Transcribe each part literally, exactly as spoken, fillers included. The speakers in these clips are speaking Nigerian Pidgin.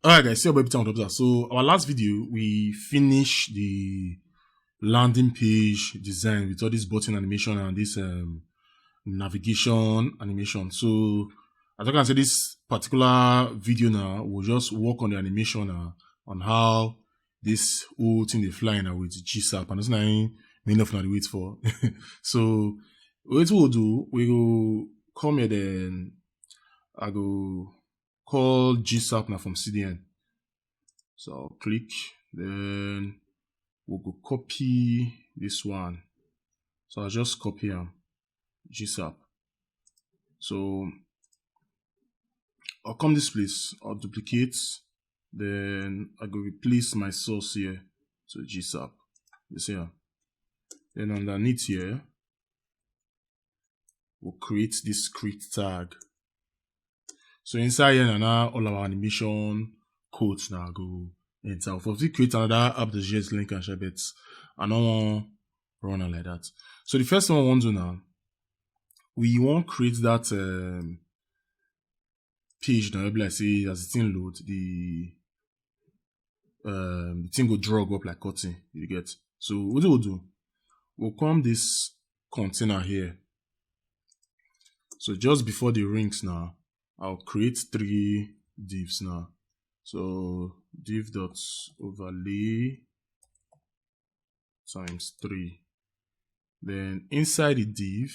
All right, guys, see your baby town. So our last video, we finish the landing page design with all this button animation and this um, navigation animation. So as I can say, this particular video now, we'll just work on the animation uh, on how this whole thing they fly now with G sap, and that's not many of the wait for. So what we'll do, we go come here then. I go call G sap now from C D N. So I'll click, then we'll go copy this one. So I'll just copy them, G sap. So I'll come this place, I'll duplicate, then I go replace my source here to G sap. You see, yeah? Then underneath here, we'll create this script tag. So inside here now, all our animation codes now go enter. For we create another app.js link and share bets. I don't want run like that. So the first one we want to now, we want create that um, page now. Be like say as the thing load, the um, the thing go drag up like cutting. You get. So what do we do? We'll come this container here. So just before the rings now, I'll create three divs now. So div dot overlay times three. Then inside the div,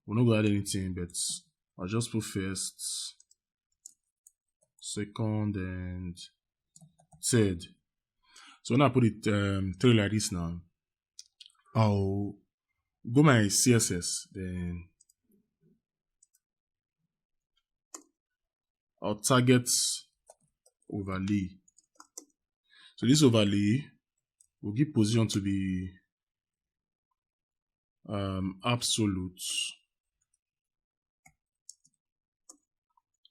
we're not gonna add anything, but I'll just put first, second, and third. So when I put it um, three like this now, I'll go my C S S, then I'll target overlay. So this overlay will give position to be um, absolute.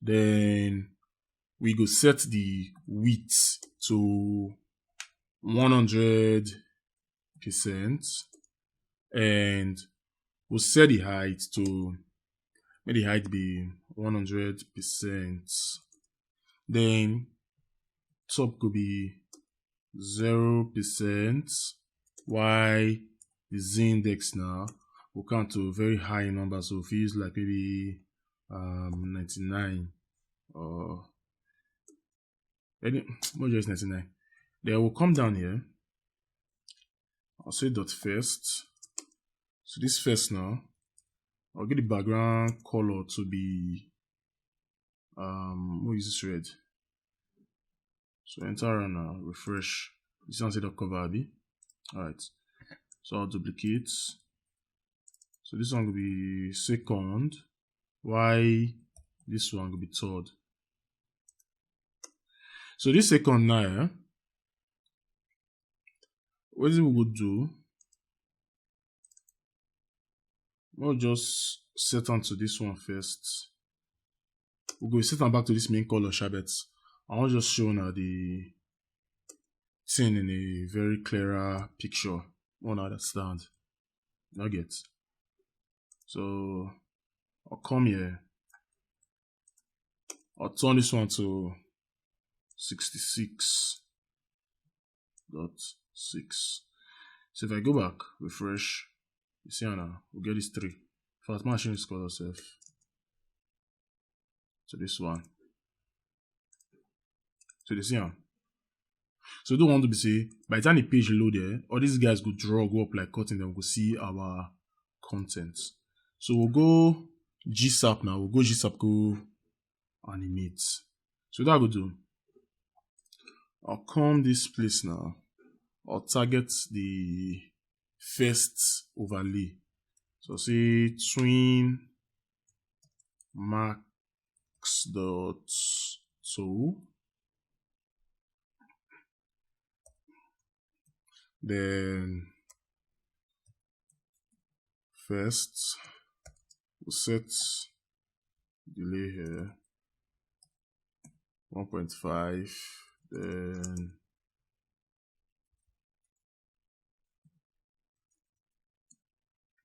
Then we go set the width to one hundred percent, and we'll set the height to, may the height be one hundred percent. Then top could be zero percent. Why the z index now? We'll count to very high number, so if you use like maybe um, ninety-nine or any more, just ninety-nine. Then we'll come down here. I'll say dot first. So this first now, I'll get the background color to be um, what is this red? So enter and uh, refresh. This one say dot cover, abi? All right. So I'll duplicate. So this one will be second. Why this one will be third? So this second now, eh? What we go do? We'll just set onto this one first. We'll go set on back to this main color, sha, but I want just show now the thing in a very clearer picture. One understand. I get. So I'll come here. I'll turn this one to sixty-six dot six. So if I go back, refresh, you see now, we get this three. Fast machine is called yourself. So this one. So they see now. So don't want to be say, by the time the page load there, all these guys go draw go up like cutting, then we go see our content. So we'll go G sap now. We'll go G sap, go animate. So that I go do. I'll come this place now. I'll target the first overlay. So say twin max dot two. Then first we'll set delay here one point five, then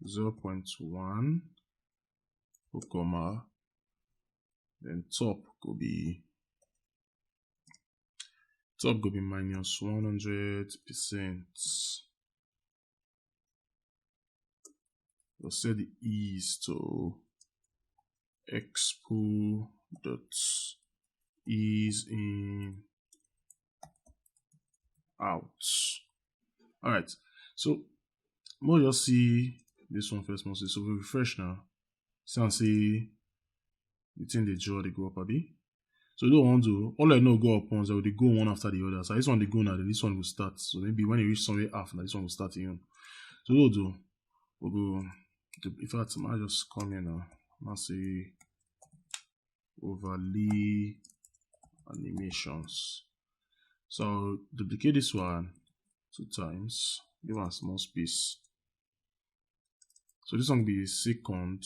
zero point one, comma, then top could be Top go be minus one hundred percent. We'll set the ease to expo dot ease in out. All right, so more just see this one first, mostly. So we refresh now. See and see the thing they draw, they go up a bit. So we don't want to, all I know go up once, I will go one after the other. So this one they go now, then this one will start. So maybe when you reach somewhere half, now this one will start again. So we'll do, we'll go, in fact, I'll just come here now. I'll say overlay animations. So I'll duplicate this one two times, give a small space. So this one will be second.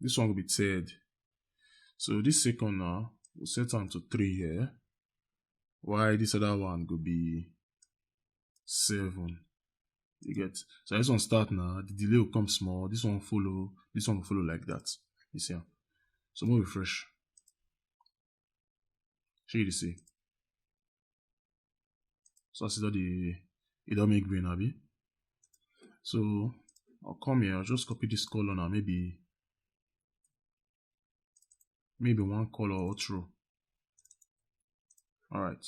This one will be third. So this second now, we'll set on to three here. Why this other one could be seven? You get, so this one start now. The delay will come small. This one follow. This one will follow like that. You see? So more refresh. Show you the see. So I see that the it don't make green, Abby. So I'll come here. I'll just copy this color now. Maybe maybe one color or two. All right.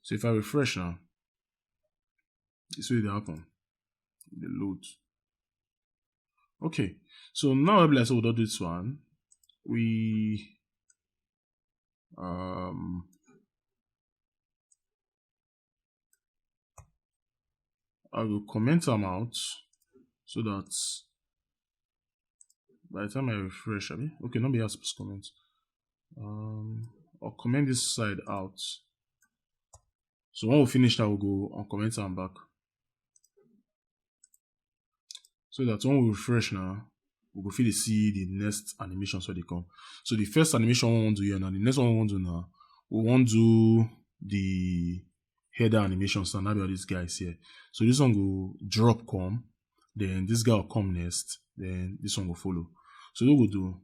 So if I refresh now, it's really happen. The load. Okay. So now I realize we'll do this one. We um I will comment them out so that by the time I refresh, I mean, okay, not be as comment. Um, I'll comment this side out. So when we finish that, we'll go and comment them back. So that when we refresh now, we go feel to see the next animation so they come. So the first animation we want to do here now, the next one we want to do now, we want to do the header animations and that be all these guys here. So this one go drop come, then this guy will come next, then this one will follow. So what we'll do,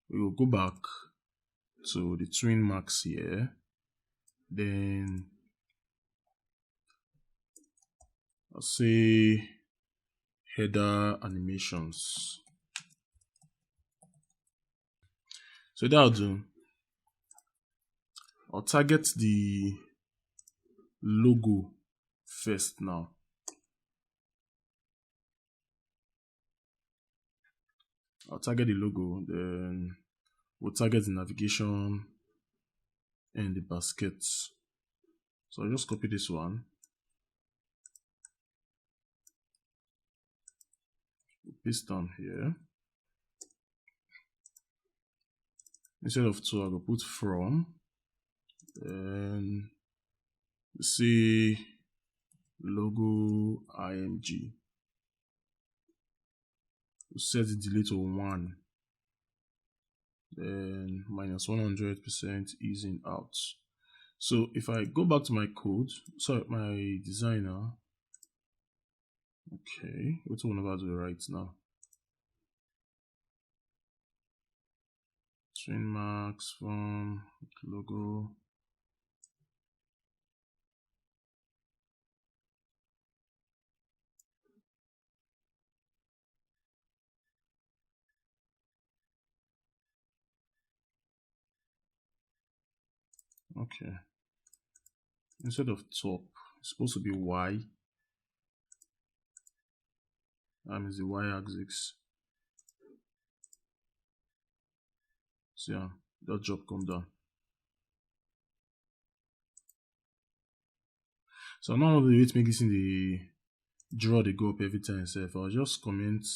we will go back to the twin max here, then I'll say header animations. So that I'll do, I'll target the logo first now. I'll target the logo, then we'll target the navigation and the basket. So I'll just copy this one. Paste down here. Instead of two, I go put from. And see logo img. We'll set the delay to one. Then minus one hundred percent easing out. So if I go back to my code, sorry, my designer. Okay, what we never do right now. Train marks from logo. Okay. Instead of top, it's supposed to be Y. That means the Y axis. So yeah, that drop come down. So now the way to make this in the draw they go up every time. So if I'll just comment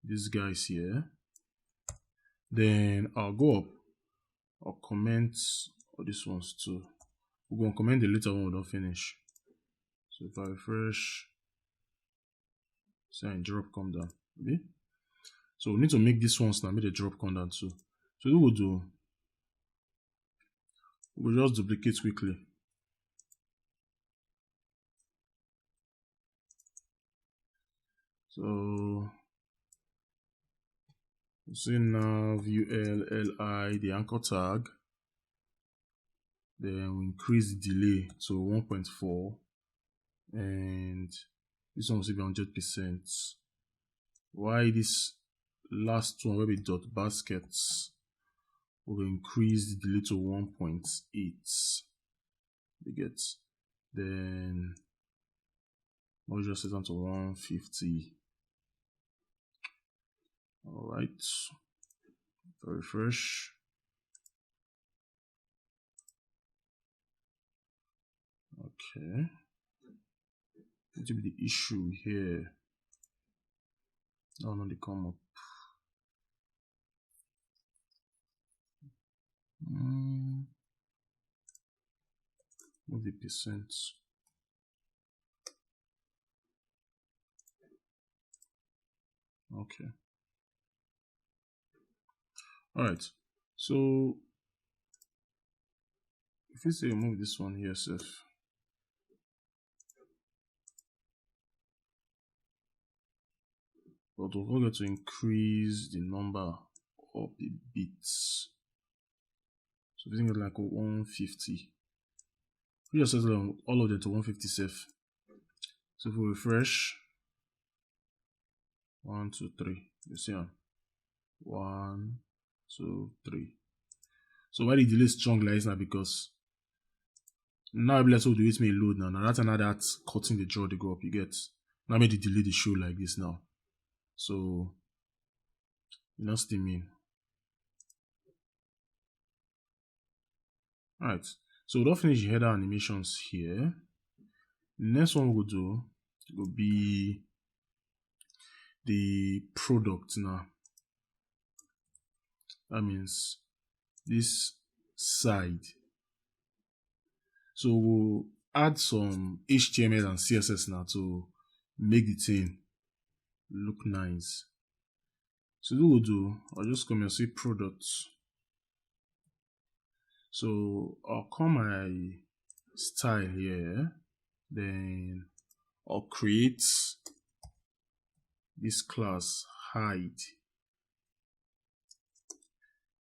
these guys here, then I'll go up. I'll comment all these ones too. We're gonna comment the later one we don't finish. So if I refresh, say and drop come down. Okay. So we need to make these ones now make the drop come down too. So what we'll do, we'll just duplicate quickly. So see now view L L I the anchor tag. Then we increase the delay to one point four, and this one will still be hundred percent. Why this last one will be dot baskets? We'll increase the delay to one point eight. You get? Then we'll just set down to one fifty. All right. Refresh. Okay. What will be the issue here? Oh no, they come up. Mm. What the percent? Okay. All right. So if you say remove this one here, sir. But we're going to increase the number of the bits. So we think like one fifty. We just set all of them to one fifty safe. So if we refresh, one, two, three. You see, huh? One, two, three. So why the delay strong like this now? Because now I bless all the way me load now. Now that's another that's cutting the draw they go up. You get? Now make the delay the show like this now. So you know what I mean. All right. So we don't finish the header animations here. The next one we'll do will be the product now. That means this side. So we'll add some H T M L and C S S now to make the thing look nice. So what we'll do, I'll just come and say product. So I'll come my style here, then I'll create this class height.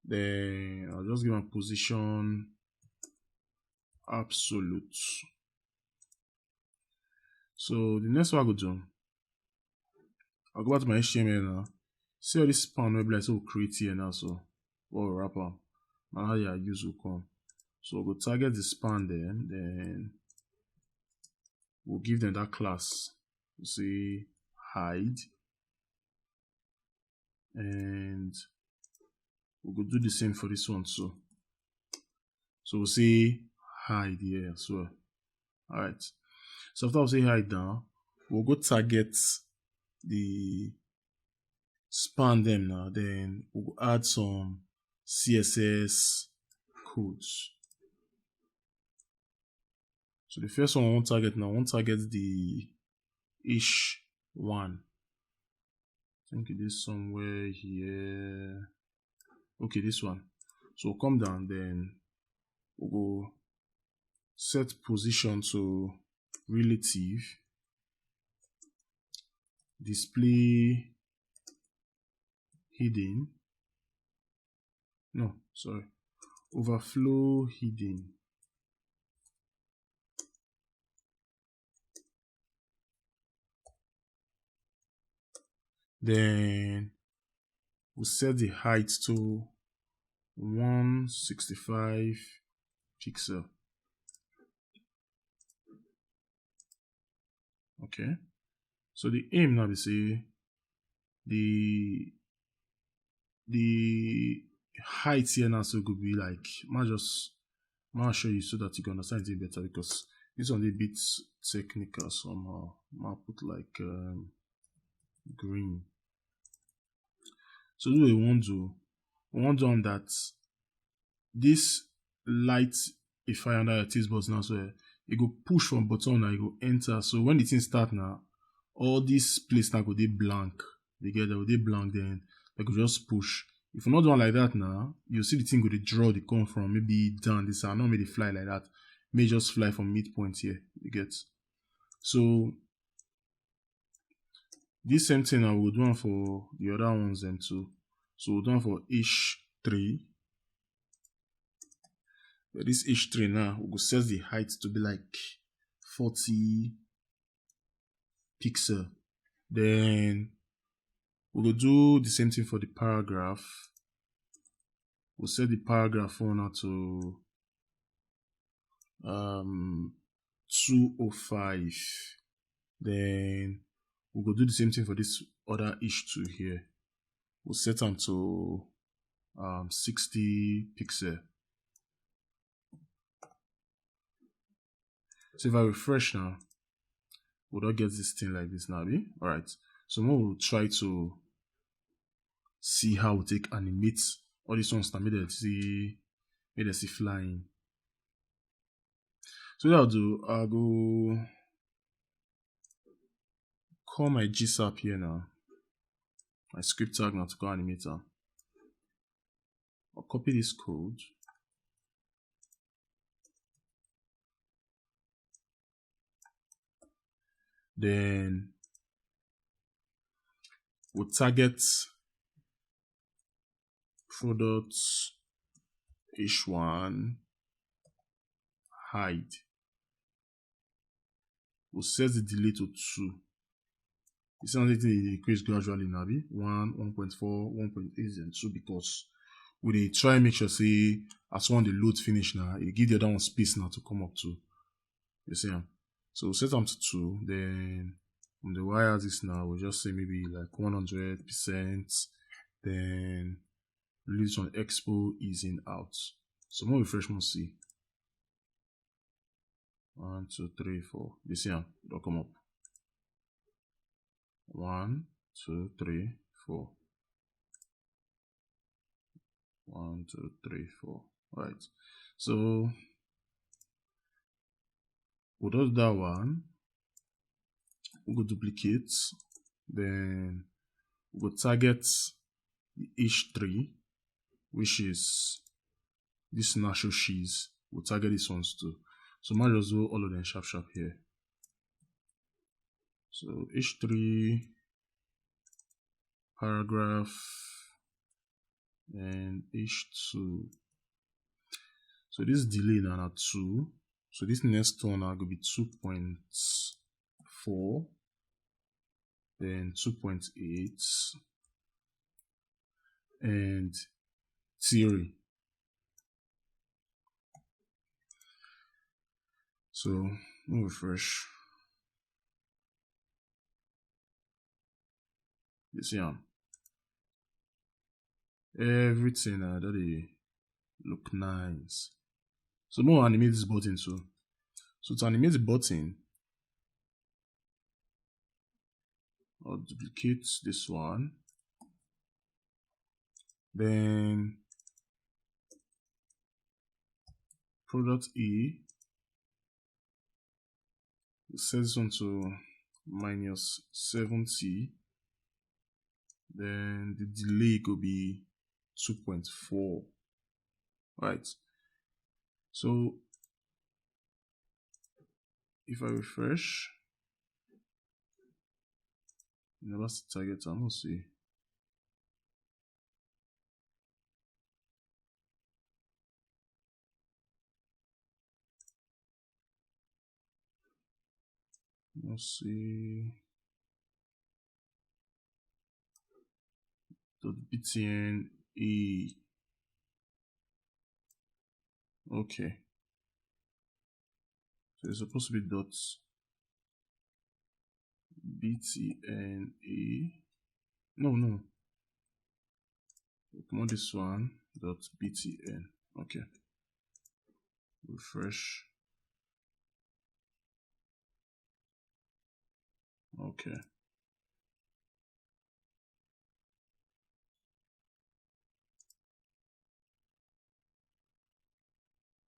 Then I'll just give a position absolute. So the next one I go do, I'll go back to my H T M L now. See all this span wey be like say we create here now, so we'll wrap am. Now how you use will come. So we'll go target the span there, then we'll give them that class. We'll say hide, and we'll go do the same for this one too. So we'll say hide here as well. All right. So after we say hide now, we'll go target the span them now. Then we'll add some C S S codes. So the first one I want target now, I want target the H one. I think it is somewhere here. Okay, this one. So come down, then we'll go set position to relative, display hidden. No, sorry. Overflow hidden. Then we'll set the height to one sixty-five pixel. Okay. So the aim now is say the the height here now so could be like, might just might show you so that you can understand it better, because this one a bit technical somehow. Might put like um, green. So do we want to we want to on that this light if I under your taste buds now, so it go push from bottom now, it go enter. So when the thing start now, all this place now go dey blank. They get they go dey blank, then they go just push. If you not do one like that now, you see the thing go dey draw the come from maybe down this side, not make it fly like that. May just fly from midpoint here. You get? So this same thing I will do one for the other ones them too. So we'll do one for H three. But this H three now, we go set the height to be like forty pixel. Then we go do the same thing for the paragraph. We'll set the paragraph one now to um two oh five. Then we'll go do the same thing for this other H two here. We'll set them to um sixty pixel. So if I refresh now, we'll not get this thing like this now, abi? All right. So now we'll try to see how we take animate all these ones that made them see, made them see flying. So what I'll do, I'll go call my G sap here now. My script tag now to call animator. I'll copy this code. Then we'll target product H one hide. We'll set the delay to two. You see how the thing dey increase gradually now, abi? One, one point four, one point eight, and two, because we dey try make sure say as one dey load finish now, e give the other one space now to come up too. You see am? So we'll set am to two, then on the y-axis now, we'll just say maybe like one hundred percent, then release on expo easing out. So more refresh, more see. One, two, three, four. You see am? Don't come up. One, two, three, four. One, two, three, four. Right. So we'll do that one. We'll go duplicate. Then we'll go target the H three, which is this natural shees. We'll target these ones too. So might just do all of them sharp sharp here. So H three, paragraph, and H two. So this delay now na two. So this next one now go be two point four, then two point eight, and theory. So we'll refresh. You see am? Everything uh, that dey look nice. So more animate this button too. So to animate the button, I'll duplicate this one. Then product E, set this one to minus seventy. Then the delay could be two point four. Right. So if I refresh, never see target, I must see. Let's see. Dot B T N E. Okay. So it's supposed to be dot B T N E. No, no. Come on, this one. Dot B T N. Okay. Refresh. Okay.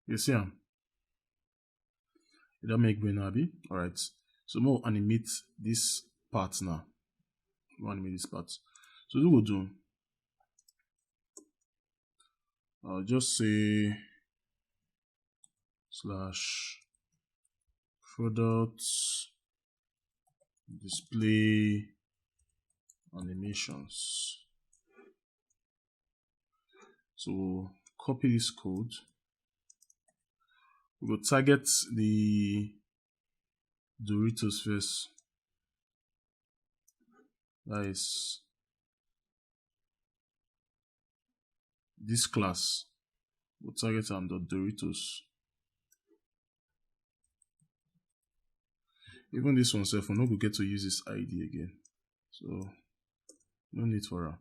You see am? E don make brain happy. All right. So more animate this part now. More animate this part. So what we go do? I'll just say slash product display animations. So copy this code. We go target the Doritos first. That is this class. We'll target am the Doritos. Even this one sef, we no go get to use this I D again. So no need for am.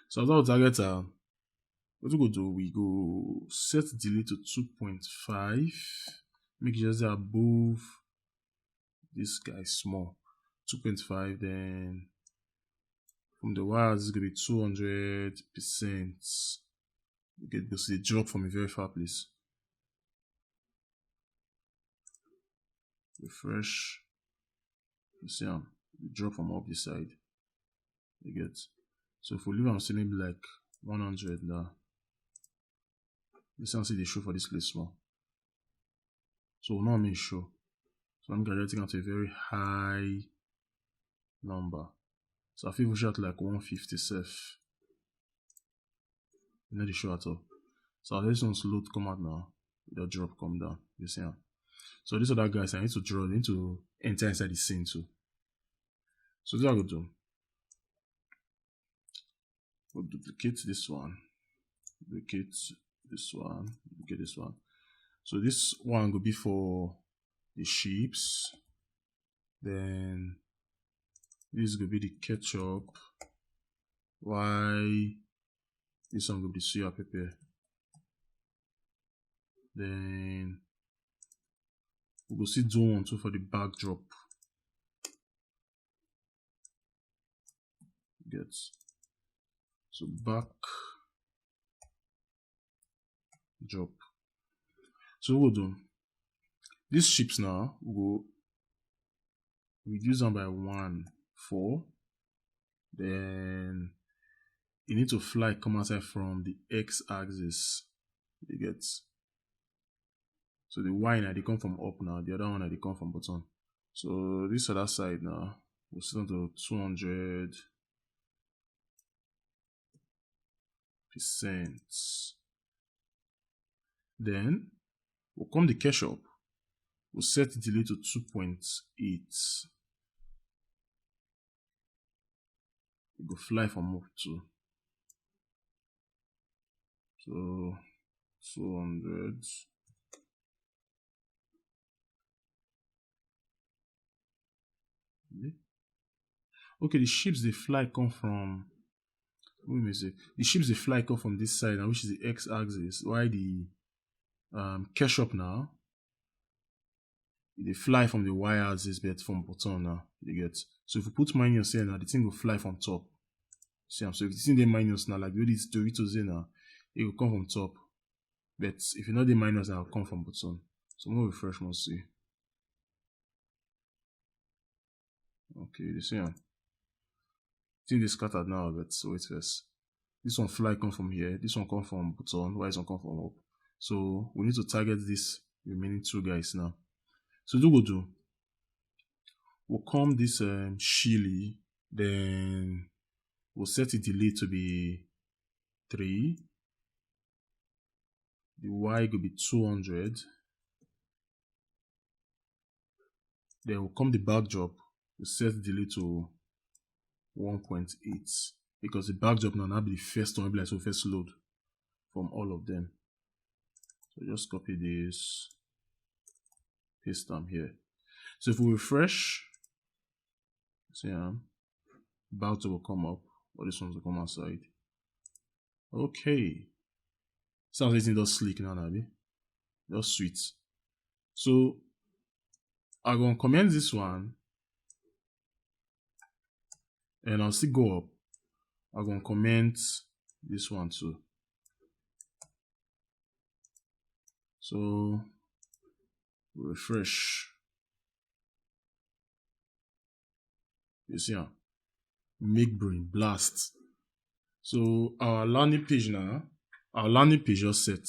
So after we target am, what we go do? We go set delay to two point five. Make it just dey above this guy small. Two point five, then from the wires is gonna be two hundred percent. You get this, they drop from a very far place. Refresh. You see am, they drop from up this side. You get. So if we leave am say maybe like one hundred now, this one see dey show for this place small. So we no make sure. So I'm graduating at a very high number. So I fit push out like one fifty sef. E no dey show at all. So as this one load come out now, e just drop come down. You see am? So this other guys, I need to draw, I need to enter inside the scene too. So this I go do. We'll duplicate this one, duplicate this one, duplicate this one. So this one go be for the sheeps. Then this go be the ketchup. Why this one go be the suya pepper? Then we go see do one too for the backdrop. Get. So back drop. So we go do these sheeps now, we go reduce them by one, four. Then you need to fly come outside from the x axis. You get. So the y now they come from up now, the other one now they come from bottom. So this other side now, we'll set to two hundred percent. Then we'll come the ketchup, we'll set the delay to two point eight. It go fly from up too. So two hundred. Okay, the sheeps they fly come from. What me say? The sheeps they fly come from this side, and which is the x-axis. Why the um ketchup now? They fly from the y-axis, but from bottom now. You get. So if we put minus here now, the thing will fly from top. See am? So if the thing dey minus now, like the way these Doritos dey now, it will come from top. But if you know the minus, it will come from bottom. So more refresh must see. Okay, you see am. Thing dey scattered now, but wait first. This one fly come from here. This one come from bottom. Why this one come from up? So we need to target these remaining two guys now. So do we do? We'll come this um, Shili, then we'll set the delay to be three. The y could be two hundred. Then we'll come the backdrop. We'll set the delay to one point eight because the backdrop now now be the first one, be like so first load from all of them. So just copy this, paste them here. So if we refresh, see um, backdrop will come up. All these ones will come outside. Okay. Sounds like it's just slick now, Nabi. Just sweet. So I'm gonna comment this one, and I'll still go up. I'm gonna comment this one too. So refresh. You see, huh? Make brain blast. So our landing page now, our landing page just set.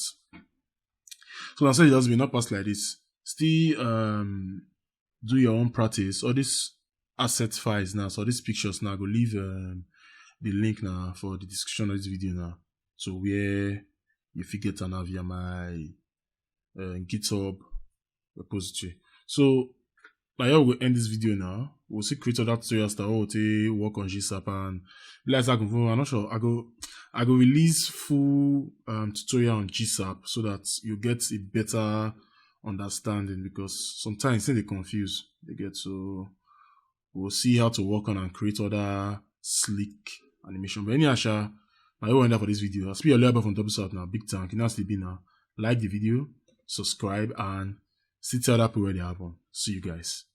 So I said it just be not pass like this. Still um do your own practice. All these asset files now, so these pictures now, I go leave um, the link now for the description of this video now. So where you fit get am via my uh, GitHub repository. So now here we go end this video now. We'll see create other tutorials that will take work on GSAP and like I go, I'm not sure. I go I go release full um, tutorial on GSAP so that you get a better understanding, because sometimes they confuse. They get so we'll see how to work on and create other slick animation. But any asha, I will end up for this video. I'll speak a little bit from WSAP now. Big tank. You know, sleeping now. Like the video, subscribe, and see tell that people where they happen. See you guys.